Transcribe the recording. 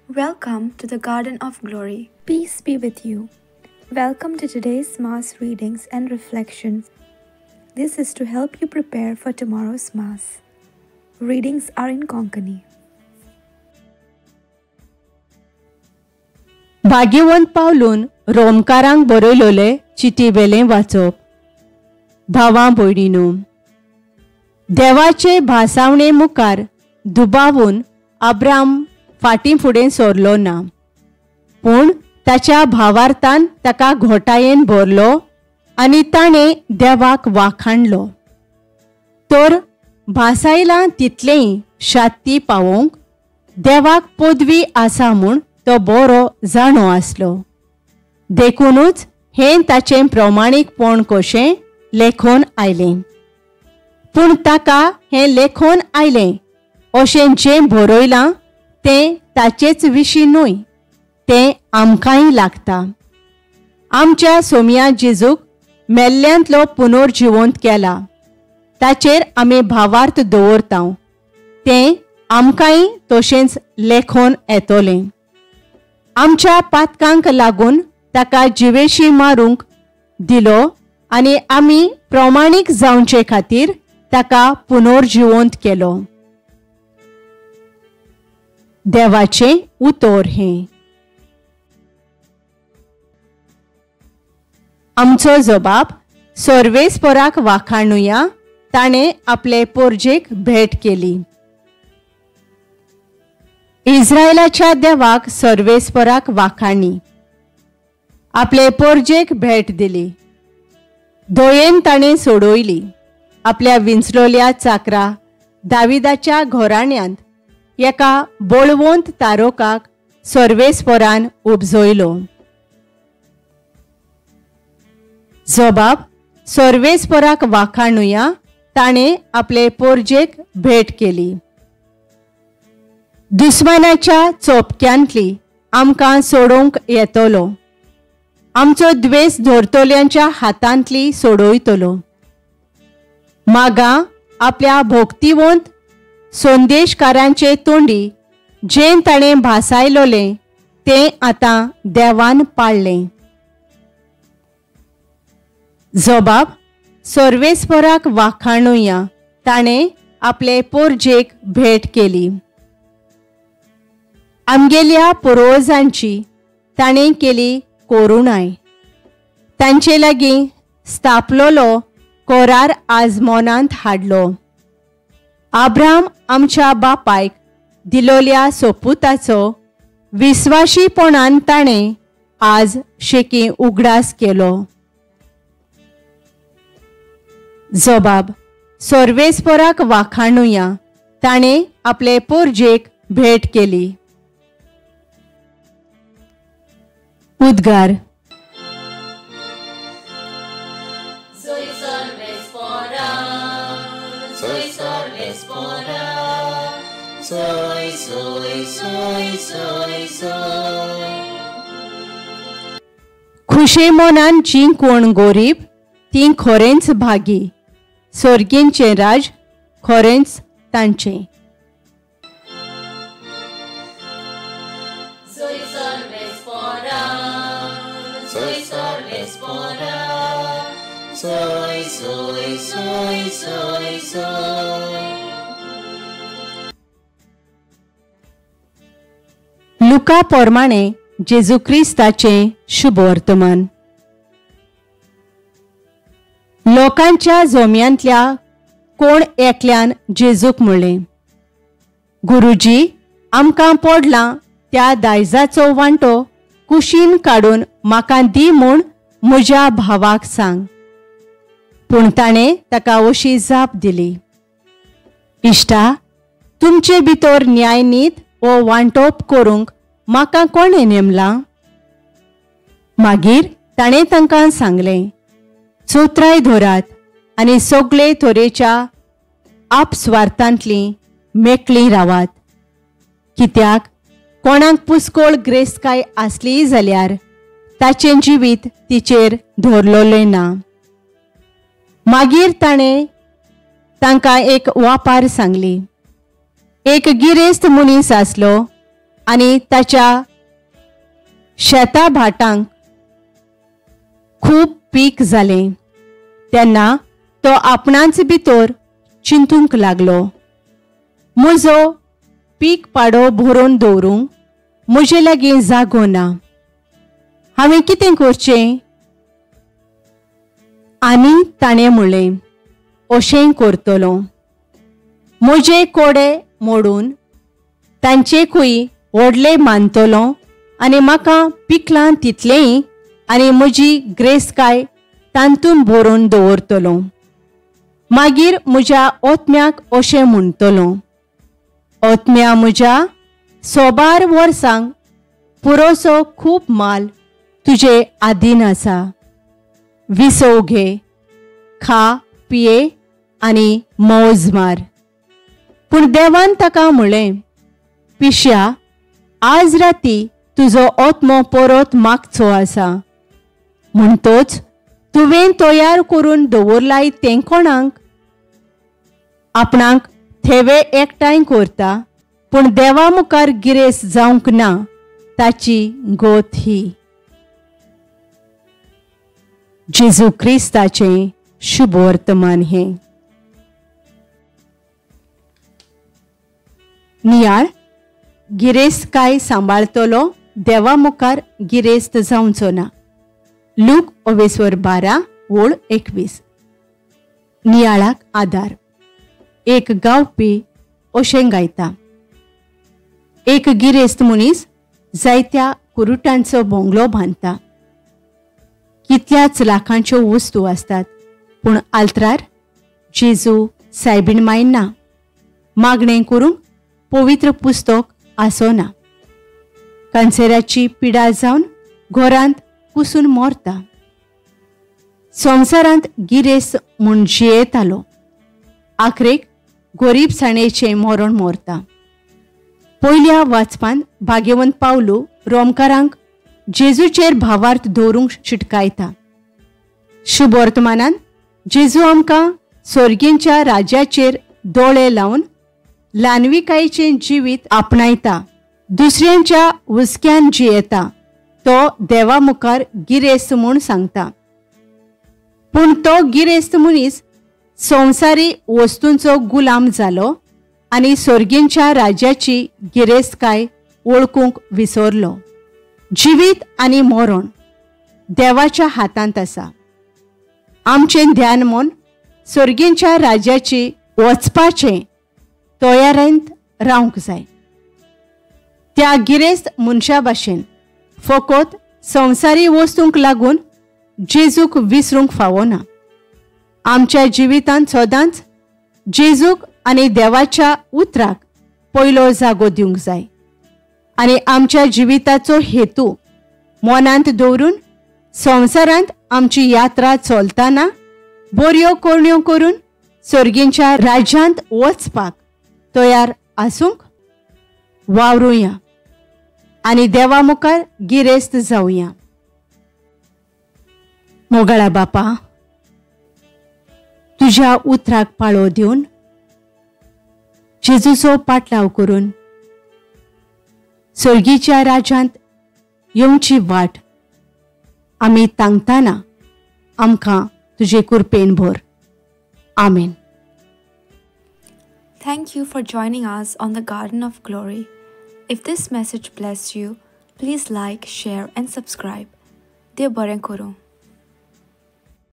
Welcome to the Garden of Glory. Peace be with you. Welcome to today's Mass readings and reflections. This is to help you prepare for tomorrow's Mass. Readings are in Konkani. भाग्यवंत पावलून रोमकारांक बरयलोले चिटीवेलें वाचप. भावां भयणीनू, देवाचे भासावणे मुखार दुबावून Abram फाटीं फुडें सरलो ना, पूण ताच्या भावार्थान ताका घोटायेन भरलो आनी ताणें देवाक वाखाणलो. तर भासायलां तितलेंय शात्ती पावोवंक देवाक पदवी आसा म्हूण तो बरो जाणो आसलो. देखुनूच हें ताचें प्रमाणीकपण कशें लेखोन आयलें. पूण ताका हें लेखोन आयलें अशें जें बरयलां तें ताचेच विशीं न्हय, तें आमकांय लागता. आमच्या सोमया जेजूक मेल्ल्यांतलो पुनर्जिवंत केला, ताचेर आमी भावार्थ दवरता, तें आमकांय तशेंच लेखोन येतलें. आमच्या पातकांक लागून ताका जिवेशी मारूंक दिलो आनी आमी प्रमाणीक जावचे खातीर ताका पुनर्जिवंत केलो. देवाचें उतर हें. आमचो जबाब सर्वेस्पराक वाखाणुया, ताणें आपले पोरजेक भेट केली. इस्रायलाच्या देवाक सर्वेस्पराक वाखाणी, आपले पोरजेक भेट दिली. दोयेन ताणें सोडयली. आपल्या विंचलोल्या चाकरा दाविदाच्या घराण्यांत एका बळवंत तारोकाक सर्वेस्परान उपजयलो. जबाब सर्वेस्पराक वाखाणुया, ताणें आपले पोरजेक भेट केली. दुस्मानाच्या चोपक्यांतली आमकां सोडोवंक येतलो, आमचो द्वेस धरतल्यांच्या हातांतली सोडयतलो. मागां आपल्या भोक्तिवंत संदेशकारांचे तोंडी जें ताणें भासायलोलें तें आतां देवान पाळ्ळें. जबाब सर्वेस्पराक वाखाणुया, ताणें आपले पोरजेक भेट केली. आमगेल्या पुर्वजांची ताणें केली करुणाय, तांचे लागीं स्थापलोलो कोरार आज मनांत हाडलो. आब्राम आमच्या बापायक दिलोल्या सोपुताचो विस्वाशीपणान ताणें आज शेकी उगडास केलो. जबाब सर्वेस्पराक वाखाणुया, ताणें आपले पोरजेक भेट केली. उद्गार. खुशे मनान जीं कोण गोरीब तीं खरेंच भागी, सर्गींचें राज खरेंच तांचें. लुका प्रमाणे जेजू क्रिस्ताचें शुभवर्तमान. लोकांच्या जोम्यांतल्या कोण एकल्यान जेजूक म्हणलें, गुरुजी, आमकां पडलां त्या दायजाचो वांटो कुशीन काडून म्हाका दी म्हूण म्हज्या भावाक सांग. पूण ताणें ताका अशी जाप दिली, इश्टा, तुमचे भितर न्यायनीत वो वांटोप करूंक म्हाका कोणें नेमलां? मागीर ताणें तांकां सांगलें, चोत्राय धरात आनी सगळे तरेच्या आपस्वार्थांतलीं मेकळीं रावात. कित्याक कोणाक पुस्कोळ ग्रेस्तकाय आसलीय जाल्यार ताचें जिवीत तिचेर धरलोलें ना. मागीर ताणें तांकां एक वापार सांगली. एक गिरेस्त मनीस आसलो आनी ताच्या शेता भाटांक खूब पीक जालें तेन्ना तो आपणाच भितर चिंतूंक लागलो, म्हजो पीक पाडो भरून दवरूंक म्हजे लागीं जागो ना, हांवें कितें करचें? आनी ताणें म्हणलें, अशें करतलो, म्हजे कोडे मोडून तांचेकूय व्हडले मानतलो आनी म्हाका पिकलां तितलेंय आनी म्हजी ग्रेसकाय तांतून भरून दवरतलो. मागीर म्हज्या ओतम्याक अशें म्हणटलो, ओतम्या म्हज्या सोबार वर्सांक पुरोसो खूब माल तुजे आदीन आसा, विसव घे, खा पिये आनी मौज मार. पूण देवान ताका म्हणलें, पिश्या, आज राती तुजो ओतमो परत मागचो आसा, म्हणटोच तुवें तयार करून दवरलाय तें कोणाक? आपणाक थेवे एकठांय करता पूण देवा मुखार गिरेस्त जावंक ना ताची गोत ही. जेजू क्रिस्ताचें शुभ वर्तमान हें. नियाळ गिरेस्त काय सांबाळतलो देवा मुखार गिरेस्त जावचो ना. लूक ओवेस्वर 12:21. नियाळाक आदार. एक गावपी अशें गायता, एक गिरेस्त मनीस जायत्या कुरुटांचो बोंगलो बांदता, कितल्याच लाखांच्यो वस्तू आसतात, पूण आल्त्रार जेजू सायबीण माय ना, मागणें करूंक पवित्र पुस्तक आसना, कॅन्सराची पिडा जावन घरांत कुसून मरता. संवसारांत गिरेस्त म्हूण जियेतालो, आखरेक गोरीबसाणेचें मरण मरता. पयल्या वाचपान भाग्यवंत पावलू रोमकारांक जेजूचेर भावार्थ दवरूंक शिटकायता. शुभ वर्तमानान जेजू आमकां सोर्गींच्या राज्याचेर दोळे लावन ल्हानविकायेचें जिवीत आपणायता, दुसऱ्यांच्या हुस्क्यान जियेता, तो देवा मुखार गिरेस्त म्हूण सांगता. पूण तो गिरेस्त मनीस संवसारी वस्तूंचो गुलाम जालो आनी सोर्गींच्या राज्याची गिरेस्तकाय वळखूंक विसरलो. जिवीत आनी मरण देवाच्या हातांत आसा. आमचें ध्यान मन सोर्गींच्या राज्याची वचपाचें तयारेंत रावंक जाय. त्या गिरेस्त मनशा भाशेन फकत संवसारी वस्तूंक लागून जेजूक विसरूंक फावना. आमच्या जिवितांत सदांच जेजूक आनी देवाच्या उतराक पयलो जागो दिवंक जाय आनी आमच्या जिविताचो हेतू मनांत दवरून संवसारांत आमची यात्रा चलतना बऱ्यो करण्यो करून सर्गींच्या राज्यांत वचपाक तयार आसूंक वावरुया आनी देवा मुखार गिरेस्त जावया. मोगाळा बापा, तुज्या उतराक पाळो दिवन जेजूचो पाटलाव करून सर्गीच्या राज्यांत येवची वाट आमी तांगताना आमकां तुजे कृपेन भर. आमेन. Thank you for joining us on the Garden of Glory. If this message blessed you, please like, share and subscribe. देव बरें करूं.